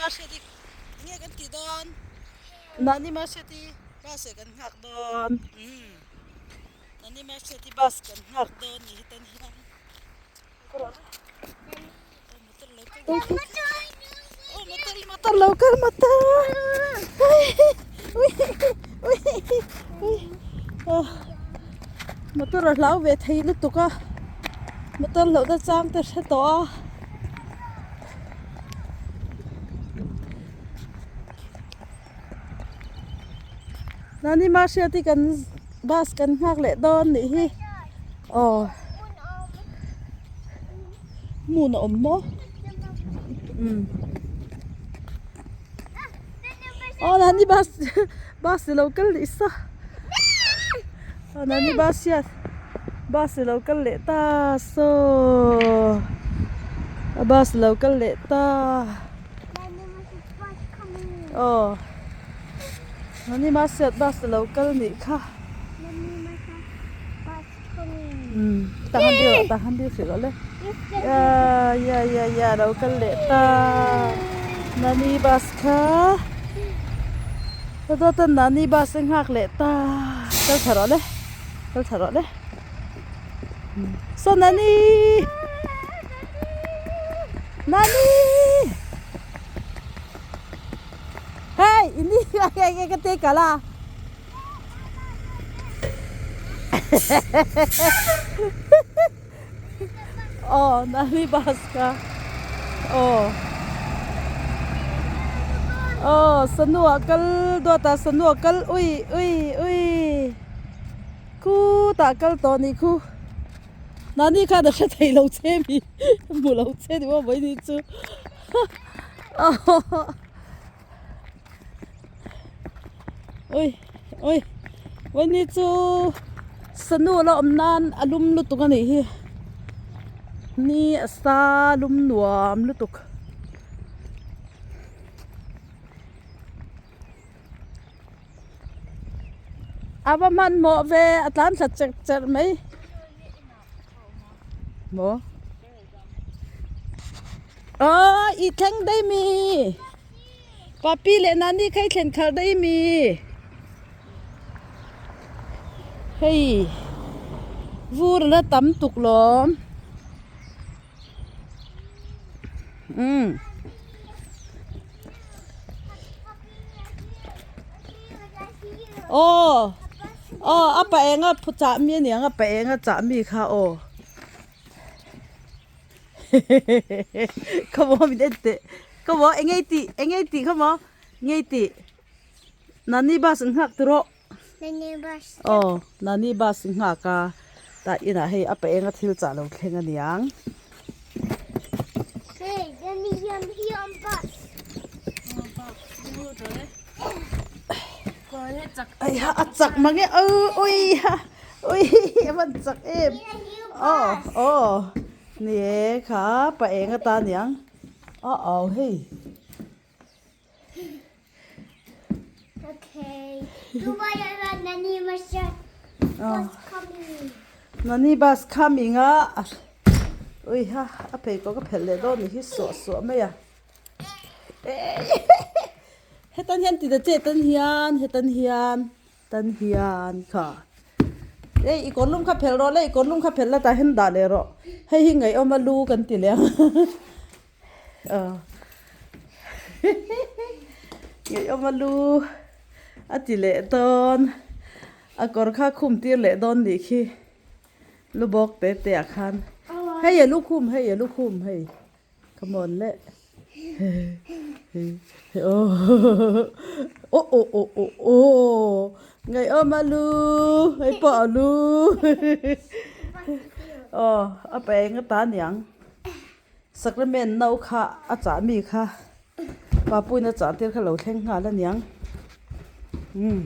Mahriati enge kan tih dawn? Nani Mahriati bus ah kan nghak dawn. Umm Nani Mahriati bus kan nghak dawn ni hetan hian. Motor lo kal motor motor a hlau ve thei lutuk a motor hlauh na chang te hre tawh a. Nani Mahriati kan bus kan nghak leh dawn nih hi aw. Hmun a awm maw? Umm. Aw nani bus bus i lo kal leh sa. Aw nani bus hian bus i lo kal leh ta saw. A bus lo kal leh ta. Aw nani bus hian bus i lo kal nih kha. Tah han dil tah han dil hrih loh le ya ya ya lo kal leh ta nani bus kha ka dawt a nani bus a nghak leh ta kal thla rawh le kal thla rawh le saw nani nani hei ini ka te kal a. Aw nani bus kha aw aw sanua kal dawtah sanua kal ui ui ui khutah kal tawh anih khu nani khan a hre thei lo che mi hmu lo che ni maw mai ni chu Ui ui vawiin chu sanu la awm nan a lum lutuk a nih hi ni a sa lum nuam lutuk. A va hmanhmawh ve a tlan thla cherh cherh mai maw. Aw i thleng daih mi papi leh nani kha i thlen khalh daih mi hei vur a la tam tuk lawm umm. Aw aw a pa enga chah mi aniang a pa enga chah mi kha aw. Khawmaw min en teh khawmaw eng nge i tih eng nge i tih khawmaw eng nge i tih nani bus an nghak tawh rawh Nani bus aw nani bus an nghak a tah inah hei a pa enga thil chah lo thleng aniang. Hey nani hian hi a awm bus Aiha a chak mang e ui ha ui a van chak em aw aw ni e kha pa eng atan niang a au hei. Nani bus coming a ui ha a pheikhawk a phelh leh dawn ni hi suah suah mai a. Hetan hian ti ta che tan hian hetan hian tan hian kha ei i kawrlum kha phelh rawh le i kawrlum kha phelh la tah hian dah leh rawh hei hi ngaihawm a lu kan ti leh ang aw ngaihawm a lu a ti leh dawn a kawr kha khum tir leh dawn nih khi lu bawk te te ah khan hei a lukhum hei a lukhum hei. Come on le. Oh oh oh oh oh. Ngai om a lu. Hei pawh a lu. Oh a pa eng ata niang. Sacrament no kha a chah mi kha. Papuina chah tir kha lo thleng nghal aniang. Um.